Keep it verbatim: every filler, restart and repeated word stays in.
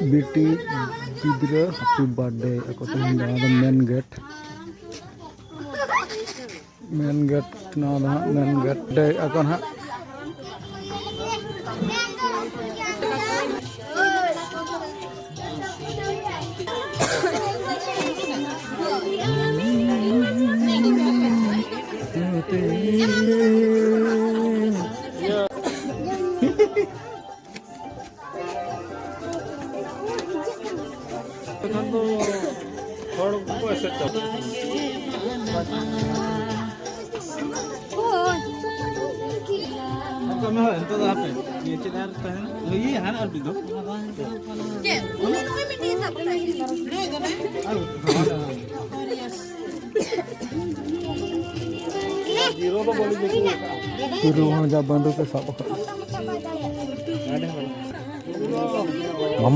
ᱵᱤᱴᱤ ᱜᱤᱫᱽᱨᱟᱹ happy birthday ᱟᱠᱚ ᱛᱮᱦᱮᱧ ᱫᱚ, ᱱᱚᱣᱟ ᱫᱚ ᱢᱮᱱ ᱜᱮᱴ᱾ ᱢᱮᱱ ᱜᱮᱴ, ᱱᱚᱣᱟ ᱫᱚ ᱦᱟᱸᱜ ᱢᱮᱱ ᱜᱮᱴ ᱰᱮ ᱟᱠᱚ ᱱᱟᱦᱟᱜ᱾ ᱮᱱᱠᱷᱟᱱ ᱫᱚ ᱦᱚᱲ ᱠᱚ ᱮᱥᱮᱫ ᱪᱟᱵᱟᱜᱼᱟ᱾ ᱚᱱᱠᱟ ᱢᱟ ᱦᱳᱭ, ᱱᱤᱛᱚᱜ ᱫᱚ ᱦᱟᱯᱮ, ᱱᱤᱭᱟᱹ ᱪᱮᱫ ᱟᱨ ᱛᱟᱦᱮᱱᱟ? ᱤᱭᱟᱹ ᱦᱟᱱᱟ ᱟᱨ ᱢᱤᱫ ᱫᱚ᱾ ᱪᱮᱫ? ᱩᱱᱤ ᱫᱚ ᱢᱤᱫᱴᱤᱡ ᱥᱟᱵ ᱠᱟᱭ᱾ ᱟᱨ ᱡᱤᱨᱳ ᱫᱚ ᱵᱟᱹᱞᱤᱧ ᱵᱩᱡᱷᱟᱹᱣ ᱠᱟᱜᱼᱟ᱾ ᱯᱩᱨᱟᱹ ᱦᱚᱸ ᱡᱟ ᱵᱟᱹᱱᱰᱩ ᱯᱮ ᱥᱟᱵ ᱟᱠᱟᱫ᱾